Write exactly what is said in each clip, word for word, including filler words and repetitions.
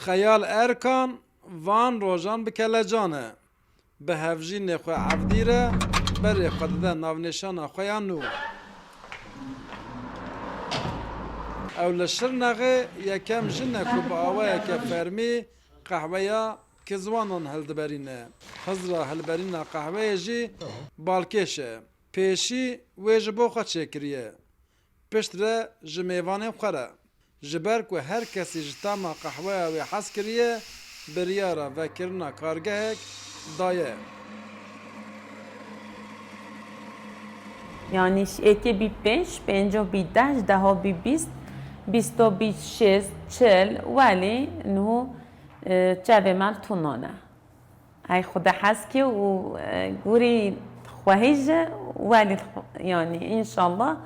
Xeyal Erkan van rojan bi kelecan e. Bi hevjînê xwe Evdî re berê xwe dide navnîşana xwe ya nû. Ew li Şirnexê yekem jin e ku bi awayeke fermî qehweya Kizwanan hildiberîne. Hizra hilberîna qehweyê jî balkêş e. Pêşî wê ji bo xwe çêkiriye. Piştre ji mêvanên xwe re. Ji ber ku her kesî ji tama qehweya wê hez kiriye, biryara vekirina kargehek daye. Yanî ji êkê bî pênc, pênco bî deh, ji deho bî bîst, bîsto bî şêst, çil, welî niho, e, çavê me li tunan e. Ey Xuda hez ke û, e, gurî xwehî ji welî xwe-, yanî înşallah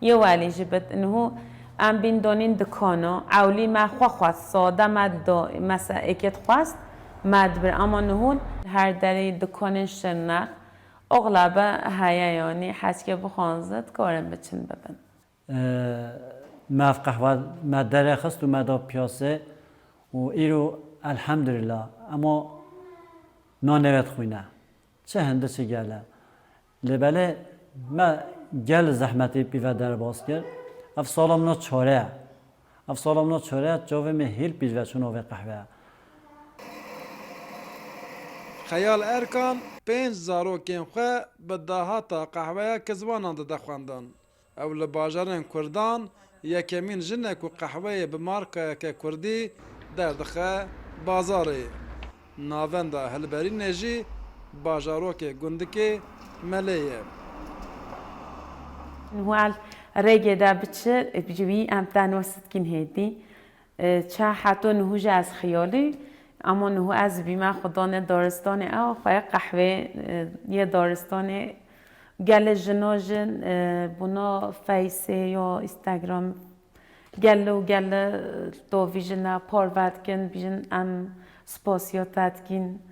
yê welî jî bit. Niho em bîn donîn dikana, ewlî me xwe xwest, sade me do, mesela êkê dixwest, me dibir. Ama niho her derê dikanên Şirnex, oxlabe heye yanî, hez ke bixwanze dikarin biçin bibin. E, me ev qehwe me derê xist û me da piyasê û îro elhemdulîla ema nanê wê dixwîne. Çi hindi çi gel e. Lê belê me gel zehmetî pîve derbas kir. Ev sala min a çare ye. Ev sala min a çare ye, çavê min hîl pîl ve çûna vê qehweye. Xeyal Erkan pênc zarokên xwe bi dahata qehweya Kizwanan dide xwendin. Ew li bajarên Kurdan yekemîn jin e ku qehweyê bi markayeke kurdî derdixe bazarê. Navenda hilberînê jî bajarokê gundikê Melê ye. Niho el rêgê de biçe, ji wî em tenwes dikîn hêdî. E, ça heto niho jî ez xiyalî, ama niho ez bîme xwe dane daristanê ew, xwe qehwê, e, yê daristanê gelê jino jin, e, bûna Faceê ya Instagram gelo gelo, e, tovî jine parve dikin, bîjin em spasiya te dikîn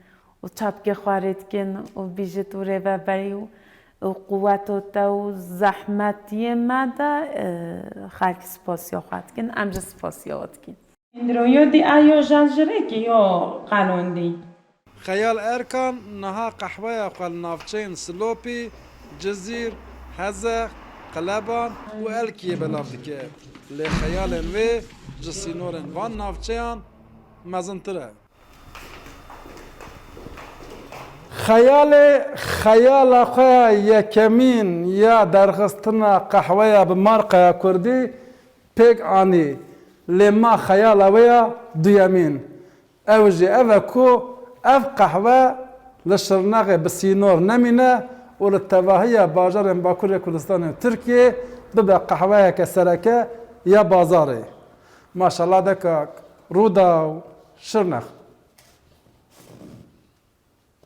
û çapkê xwe rê dikin û bîjit û rêveberî û, û quweta te û zehmetiyê me de, e, xelk spasiya xwe dikin, em jî spasiya we dikîn. Îndroyodî eyo jan ji rêkê yo qelondî. Xeyal Erkan niha qehweya xwe li navçeyên Silopî, Cizîr, Hezex, Qeleban û Elkiyê belav dike. Lê xeyalên wê ji sînorên van navçeyan mezintir e. Xeyalê xeyala xwe ya yekemîn ya derxistina qehweya bi marqaya kurdî pêk anî, lê ma xeyala wê ya duyemîn. Ew jî ev e ku ev qehwe li Şirnexê bi sînor nemîne û li tevahiya bajarên Bakurê Kurdistanê û Tirkiyê bibe qehweyeke sereke ya bazarê. Maşallah de kak, Rûdaw, Şirnex.